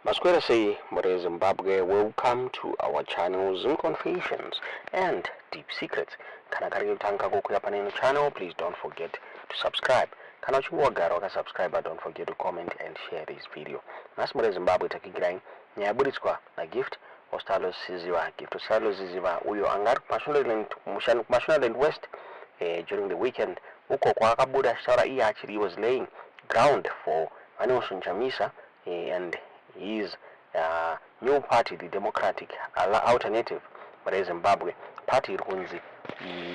Maswera sei mhuri yeZimbabwe? Welcome to our channel, Zim Confessions and Deep Secrets. Kana kari kutanga kukuya pane ino channel, please don't forget to subscribe. Kana uchinge wagara wakasubscribe, don't forget to comment and share this video. Nhasi mhuri yeZimbabwe takuvigirai nyaya yaburitswa naGift Ostallos Siziba. Gift Ostallos Siziba uyo anga ari kuMashonaland West during the weekend, uko kwaakabuda achitaura iye achiri he was laying ground for VaNelson Chamisa and his new party, the Democratic Alternative reZimbabwe party, iri kunzi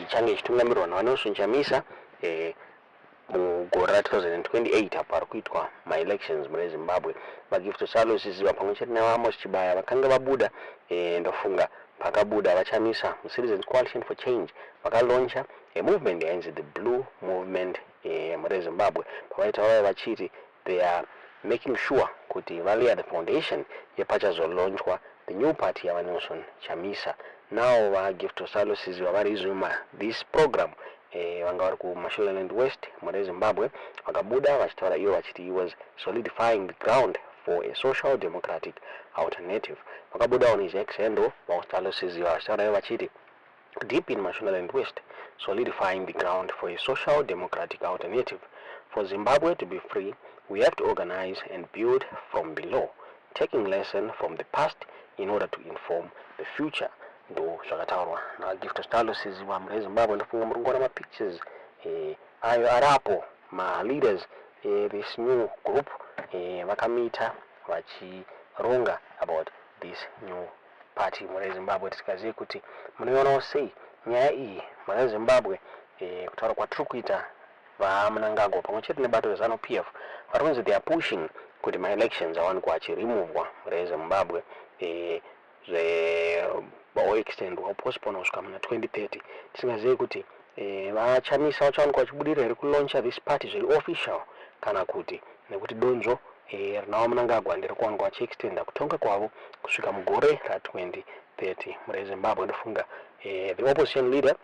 ichange ichitungamirwa naVaNelson Chamisa mugore ra2028 apo ari kuitwa maelections mune Zimbabwe. VaGift Ostallos Siziba pamwe chete naVaAmos Chibaya vakanga vabuda, ndofunga pakabuda VaChamisa muCitizens Coalition for Change, vakalauncha movement yainzi the Blue Movement mune Zimbabwe, pavaitaura vachiti they are making sure kuti valaya the foundation yepachazolaunchwa the new party yaVaNelson Chamisa. Now VaGift Ostallos Siziba vari izvima this program, vanga vari kuMashonaland West mune Zimbabwe, vakabuda vachitaura ivo vachiti he was solidifying the ground for a social democratic alternative. Vakabuda on his X handle VaOstallos Siziba vachitaura ivo vachiti, "Deep in Mashonaland West, solidifying the ground for a social democratic alternative. For Zimbabwe to be free, we have to organize and build from below, taking lesson from the past in order to inform the future." Ndo zvakataurwa naGift Ostallos Siziba mune Zimbabwe. Ndofunga muri kuona mapictures ayo arapo, maleaders this new group vakamita vachironga about this new party mune Zimbabwe. Tisikazive kuti munoionawo sei nyaya iyi mune Zimbabwe. Kutaura kwatiri kuita, VaMnangagwa pamwe chete nebato reZANU PF vari kunzi they are pushing kuti maelections awanikwa achiremovwa reZimbabwe, zveextendwa, postpone kusvika muna 2030. Tisingazivi kuti VaChamisa vachawanikwa vachibudirira here kulauncha this party zviri official, kana kuti nekuti donzvo rinava Mnangagwa ndiri kuwanikwa vachiextenda kutonga kwavo kusvika mugore ra2030 mure Zimbabwe. Ndofunga the opposition leader,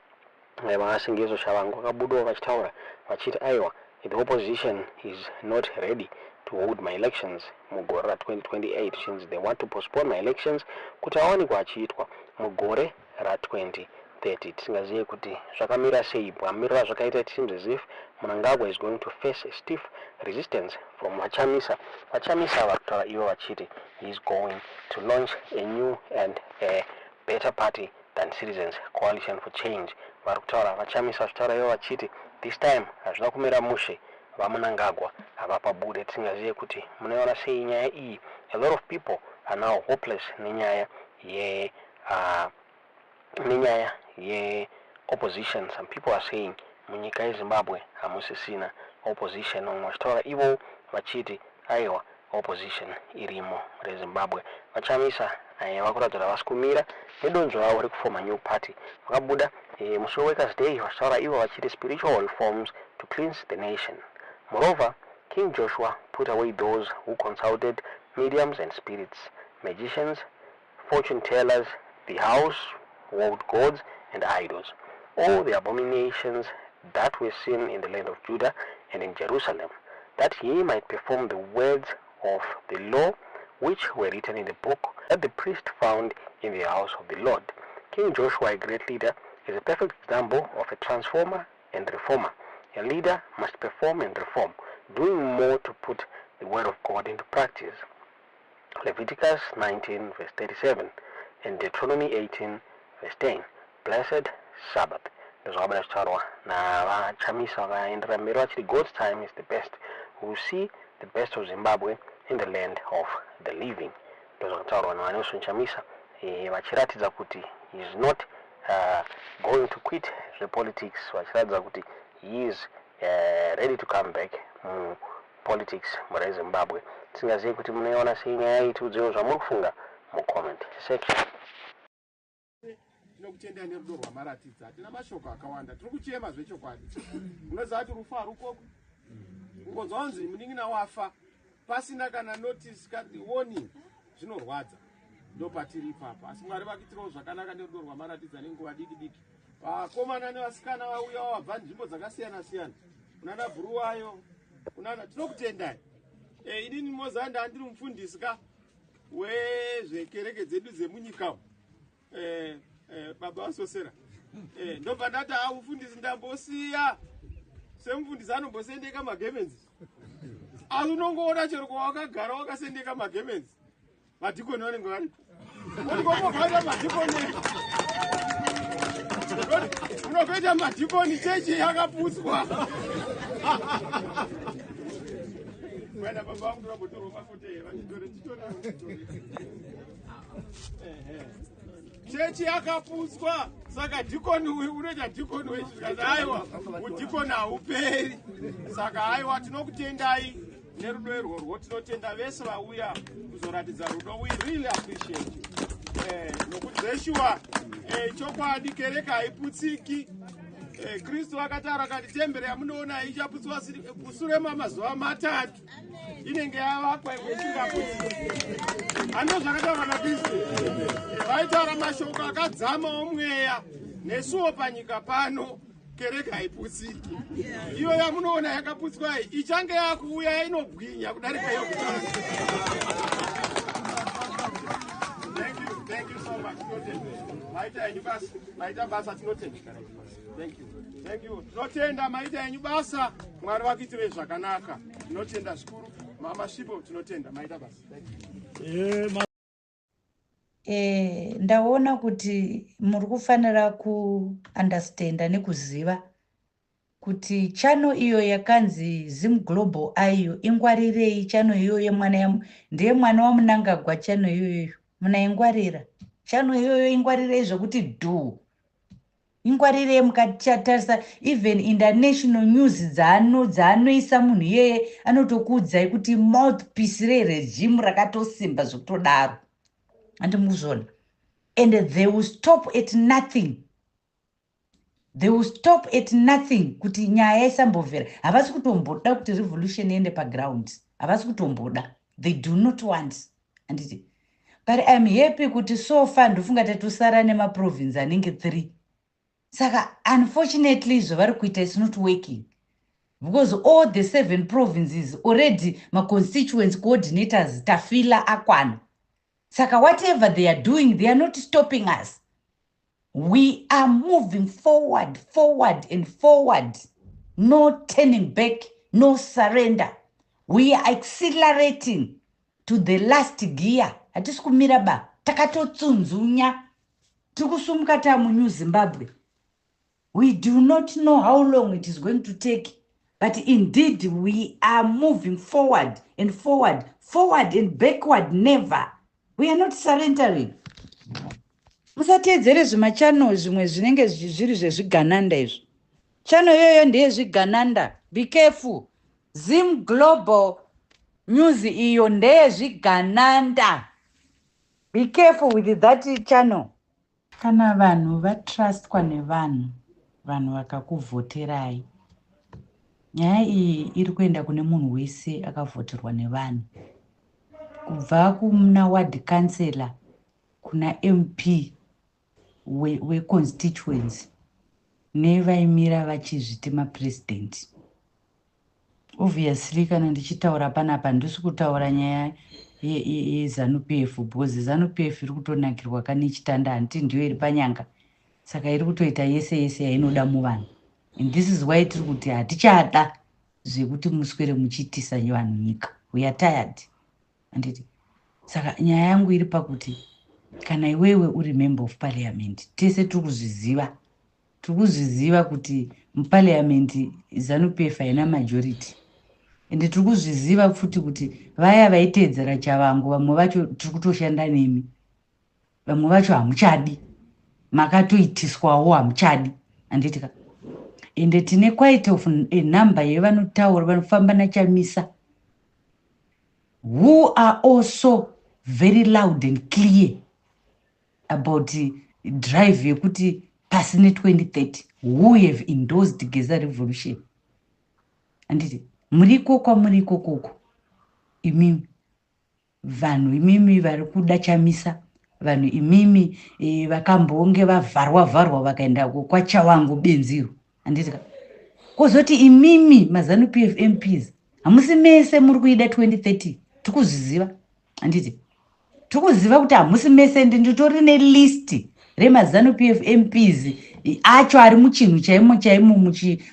VaSengezo Tshabangu, vakabudawo vachitaura vachiti aiwa, the opposition is not ready to hold maelections mugore ra2028, chinzi they want to postpone maelections kuti awanikwa achiitwa mugore ra2030. Tisingazive kuti zvakamira sei. Mamiriro azvakaita, it seems as if Mnangagwa is going to face a stiff resistance from VaChamisa. VaChamisa vari kutaura ivo vachiti he is going to launch a new and a better party than Citizens Coalition for Change. Vari kutaura VaChamisa vachitaura ivo vachiti this time hazvina kumira mushe, VaMnangagwa havapabude. Tisingazive kuti munoiona sei nyaya iyi. A lot of people are now hopeless nenyaya yeopposition. Some people are saying munyika yeZimbabwe hamusisina opposition. Vamwe vachitaura ivo vachiti aiwa, opposition irimo reZimbabwe. VaChamisa vakuratidza vasi kumira nedonzvo ravo rekufoma new party. Vakabuda musi weWorkers Day vachitaura ivo vachiti spiritual reforms to cleanse the nation. "Moreover, King Joshua put away those who consulted mediums and spirits, magicians, fortune tellers, the household gods and idols, all the abominations that were seen in the land of Judah and in Jerusalem, that he might perform the words of the law which were written in the book that the priest found in the house of the Lord." King Joshua, a great leader, is a perfect example of a transformer and reformer. A leader must perform and reform, doing more to put the word of God into practice. Leviticus 19 verse 37 and Deuteronomy 18 verse 10. Blessed Sabbath. Ndozvakabuda zvichitaurwa naVaChamisa. Vakaenderera mberi vachiti God's time is the best. We will see the best of Zimbabwe in the land of the living. Ndozvakataurwa naVaNelson Chamisa, vachiratidza kuti he is not going to quit zvepolitics, vachiratidza kuti he is ready to come back mupolitics mure Zimbabwe. Tisingazivi kuti munoiona sei nyaya iyi. Tiudzewo zvamuri kufunga mucomment section. Tinokutendai nerudo rwamaratidza. Hatina mashoko akawanda, tiri kuchema zvechokwadi. Unoziva kuti rufu harukokwi. Kungonzwa kunzi munin'ina wafa pasina kana notice, warning, zvinorwadza. Ndo patiri ipapa, asi Mwari vakuitirawo zvakanaka nerudo rwamaratidza nenguva diki diki. Vakomana nevasikana vauya vabva nzvimbo dzakasiyana siyana, kunana Bhuruwayo, kunana, tinokutendai. Inini mozanda handiri mufundisi ka. Wezvekereke dzedu dzemunyika, baba vasosera, ndobva ndati, "Haufundisi, ndambosiya." Semufundisi anombosendeka magemenzi, asi unongoona chero kwawakagara wakasendeka magemenzi, madhikoni vanenge varipo. Unogoita madhikoni, unogoita madhikoni, chechi yakaputswa. Bwana, baba vangu, torambotorwa mafoto vachitore titore. Chechi yakaputswa, saka dhikoni uyu unoita dhikoni wechikazi. Aiwa, udhikoni hauperi. Saka aiwa, tinokutendai nerudo irworwo. Tinotenda vese vauya kuzoratidza rudo. We really appreciate you, nokuti zveshuwa, chokwadi kereke haiputsiki. Kristu akataura kati temberi yamunoona ichaputswa musure mamazuva 3, inenge yavakwa imwe isingaputsiki. Hando zvakataurwa naKristu. Vaitaura mashoko akadzama omweya. Nesuwo panyika pano kereke haiputsiki. Iyo yamunoona yakaputswa iyi ichange yakuuya inobwinya kudarika yokutanga. Thank you, thank you so much. Tinotenda, maita henyu basa, maita basa. Tinotenda. Thank you, thank you. Tinotenda, maita henyu basa. Mwari vakuitirei zvakanaka. Tinotenda zvikuru, mama Svipo. Tinotenda, maita basa. Thank you. Ndaona kuti muri kufanira kuunderstanda nekuziva kuti channel iyo yakanzi Zim Global aiyo, ingwarirei channel iyoyo yemwana, ndeye mwana waMunangagwa. Channel iyoyo munaingwarira, channel iyoyo ingwarirei zvokuti dhu, ingwarirei. Mukatarisa even international news dzaanoisa, munhu iyeye anotokuudzai kuti mouthpiece reregime rakatosimba zvekutodaro. Handimuzvona. And they will stop at nothing, they will stop at nothing kuti nyaya isambovhera. Havasi kutomboda kuti revolution iende paground, havasi kutomboda. They do not want, handiti? But I am happy kuti so far ndofunga tatosara nemaprovince anenge 3. Saka unfortunately zvavari kuita is not working, because all the seven provinces already maconstituency coordinators tafila akwana. Saka whatever they are doing, they are not stopping us. We are moving forward, forward and forward. No turning back, no surrender. We are accelerating to the last gear. Hatisi kumira ba, takatotsunzunya, tiri kusumuka tamunew Zimbabwe. We do not know how long it is going to take, but indeed we are moving forward and forward, forward and backward never. We are not surrendering. Musateedzere zvimachannel zvimwe zvinenge zviri zvezvigananda izvo. Channel iyoyo ndeyezvigananda. Be careful. Zim Global News iyo ndeyezvigananda. Be careful with that channel. Kana vanhu vatrustwa nevanhu, vanhu vakakuvhoterai, nyaya iyi iri kuenda kune munhu wese akavhoterwa nevanhu, kubva kuna ward councillor, kuna MP weconstituency, nevaimira vachizviti mapurezidendi. Obviously kana ndichitaura panapa, handisi kutaura nyaya yeZANU PF, because ZANU PF iri kutonakirwa kane chitanda, handiti? Ndiyo iri panyanga, saka iri kutoita yese yese yainoda muvanhu. And this is why tiri kuti hatichada zvekuti muswere muchiitisa vanhu nyika. We are tired, handiti? Saka nyaya yangu iri pakuti kana iwewe uri member of parliament, tese tiri kuzviziva, tiri kuzviziva kuti muparliament ZANU PF haina majority. Ende tiri kuzviziva futi kuti vaya vaiteedzera Chavangu, vamwe vacho tiri kutoshanda nemi, vamwe vacho hamuchadi, makatoitiswawo, hamuchadi, handiti ka? Ende tine quite of a number yevanotaura, vanofamba naChamisa, who are also very loud and clear about drive yekuti pasi ne2030, who have endorsed Geza revolution, handiti? Muriko kwamuri ikokoko imimi vanhu, imimi vari kuda Chamisa, vanhu imimi vakambonge vavharwa vharwa vakaenda kwaChawangu benziro, handiti ka? Kwozoti imimi maZANU PF MPs, hamusi mese muri kuida 2030, tiri kuzviziva, handiti? Tiri kuziva kuti hamusi mese, ende nditori nelist remaZanu PF MPs acho ari muchinhu chaimo chaimo,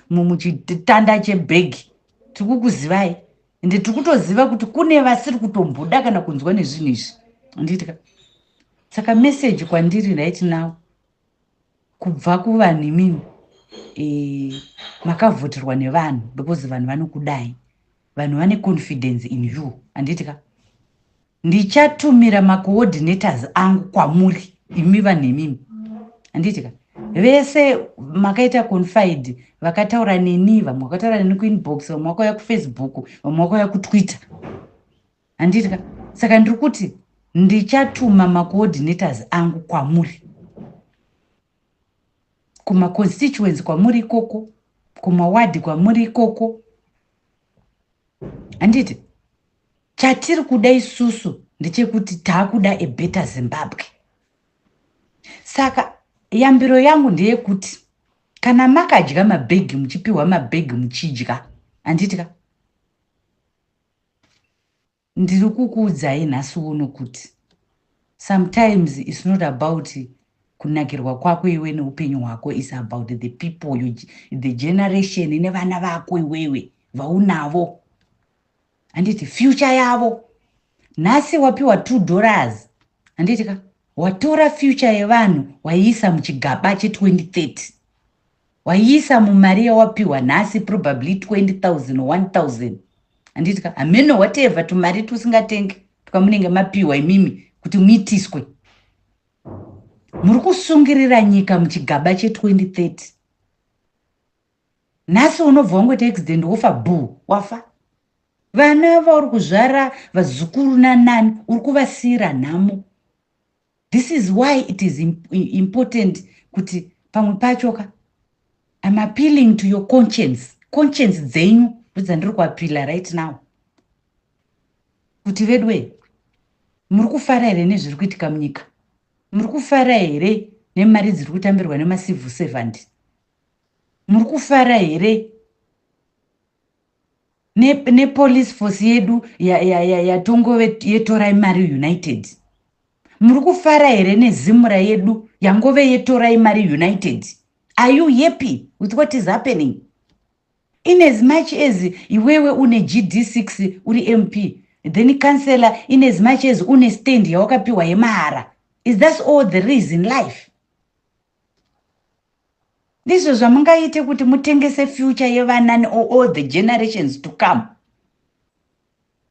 muchitanda chebhegi. Tiri kukuzivai, ende tiri kutoziva kuti kune vasiri kutomboda kana kunzwa nezvinhu izvi, handitika? Saka message kwandiri right now kubva kuvanhu imimi makavhoterwa nevanhu, because vanhu vanokudai, vanhu vane confidence in you, handitika? Ndichatumira macoordinators angu kwamuri imi vanhu imimi, handitika? Vese makaita confide, vakataura neni, vamwe vakataura neni kuinbox, vamwe vakauya kuFacebook, vamwe vakauya kuTwitter, handitika? Saka ndiri kuti ndichatuma macoordinators angu kwamuri, kumaconstituency kwamuri ikoko, kumawadhi kwamuri ikoko, handiti? Chatiri kuda isusu ndechekuti taakuda a better Zimbabwe. Saka yambiro yangu ndeyekuti kana makadya mabhegi, muchipiwa mabhegi muchidya, handitika? Ndiri kukuudzai nhasi uno kuti sometimes it's not about kunakirwa kwako iwe neupenyu hwako, is about the people you, the generation nevana vako iwewe vaunavo, handiti? Future yavo. Nhasi wapiwa $2, handiti ka? Watora future yevanhu, waiisa muchigaba che2030, waiisa mumari yawapiwa nhasi, probably 20 000, 1000, handiti ka? Hameno, whatever tumari tusingatengi twamunenge mapiwa imimi kuti muitiswe, muri kusungirira nyika muchigaba che2030. Nhasi unobva wangoita accident, wofa, bhu, wafa. Vana vauri kuzvara, vazukuru nanani, uri kuvasiyira nhamo. This is why it is important kuti pamwe pacho ka, I'm appealing to your conscience, conscience dzenyu ndodzandiri kuappeala right now, kuti vedwe, muri kufara here nezviri kuitika munyika? Muri kufara here nemari dziri kutambirwa nemacivil servant? Muri kufara here nepolice force yedu yatongove yetorai mari united? Muri kufara here neZIMRA yedu yangove yetorai mari united? Are you happy with what is happening? In as much as iwewe une GD6, uri MP, then councillor, in as much as une stand yawakapiwa yemahara, is that all there is in life? Ndizvo zvamungaite kuti mutengese future yevana, all the generations to come?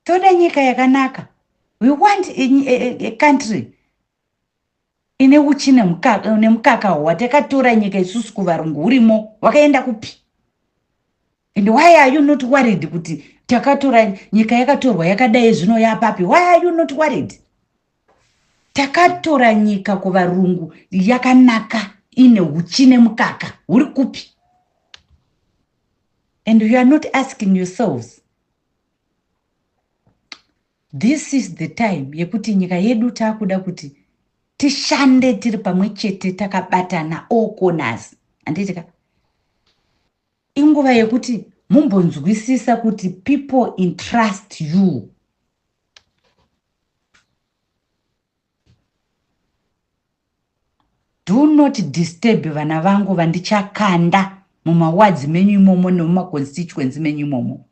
Toda nyika yakanaka. We want a country ine uchi nemukaka. Watakatora nyika isusu kuvarungu urimo, wakaenda kupi? And why are you not worried kuti takatora nyika, yakatorwa yakadai, zvino yapapi? Why are you not worried? Takatora nyika kuvarungu yakanaka, ine uchi nemukaka, huri kupi? And you are not asking yourselves. This is the time yekuti nyika yedu taakuda kuti tishande tiri pamwe chete, takabatana, all corners, handiti ka? Inguva yekuti mumbonzwisisa kuti people entrust you. Do not disturb vana vangu vandichakanda mumawadzi menyu imomo nemumaconstituency menyu imomo.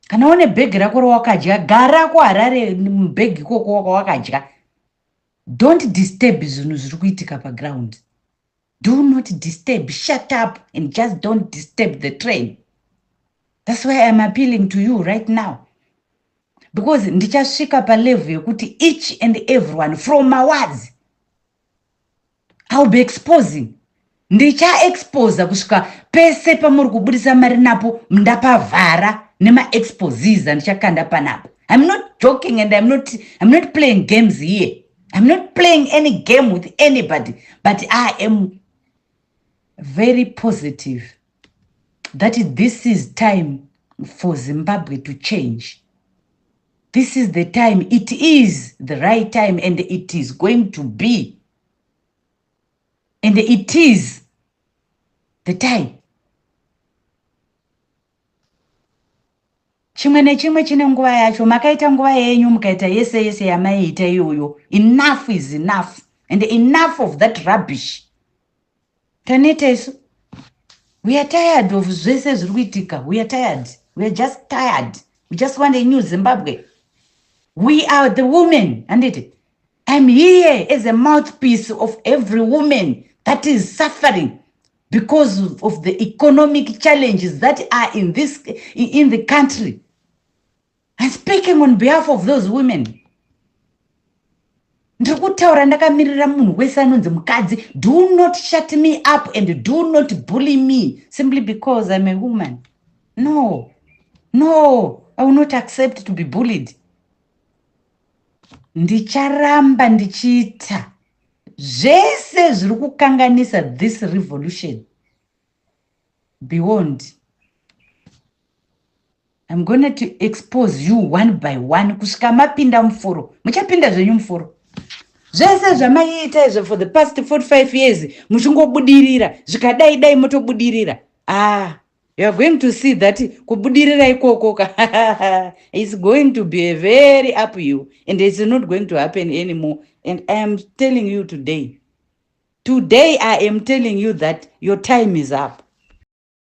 Kana une bhegi rako rawakadya, gara kuHarare mubhegi ikoko wakawakadya. Don't disturb zvinhu zviri kuitika paground. Do not disturb. Shut up and just don't disturb the train. That's why I'm appealing to you right now, because ndichasvika palevel yekuti each and everyone from mawards I'll be exposing. Ndichaexposa kusvika pese pamuri kubudisa mari napo ndapavhara nemaexposes andichakanda panapa. I'm not joking and I'm not playing games here. I'm not playing any game with anybody, but I am very positive that this is time for Zimbabwe to change. This is the time. It is the right time, and it is going to be, and it is the time. Chimwe nechimwe chine nguva yacho. Makaita nguva yenyu, mukaita yese yese yamaiita iyoyo. Enough is enough and enough of that rubbish. Taneta isu. We are tired of zvese zviri kuitika. We are tired. We are just tired. We just want a new Zimbabwe. We are the women, handiti? I'm here as a mouthpiece of every woman that is suffering because of the economic challenges that are in the country. I'm speaking on behalf of those women. Ndiri kutaura ndakamirira munhu wese anonzi mukadzi. Do not shut me up and do not bully me simply because I'm a woman. No, no, I will not accept to be bullied. Ndicharamba ndichiita zvese zviri kukanganisa this revolution. Beyond, I'm going to expose you one by one kusvika mapinda mufuro. Muchapinda zvenyu mufuro. Zvese zvamaiita izvo for the past 45 years, muchingobudirira, zvikadai dai motobudirira, ah, you are going to see that kubudirira ikoko ka is going to be a very uphill and it's not going to happen anymore. And I am telling you today, today I am telling you that your time is up.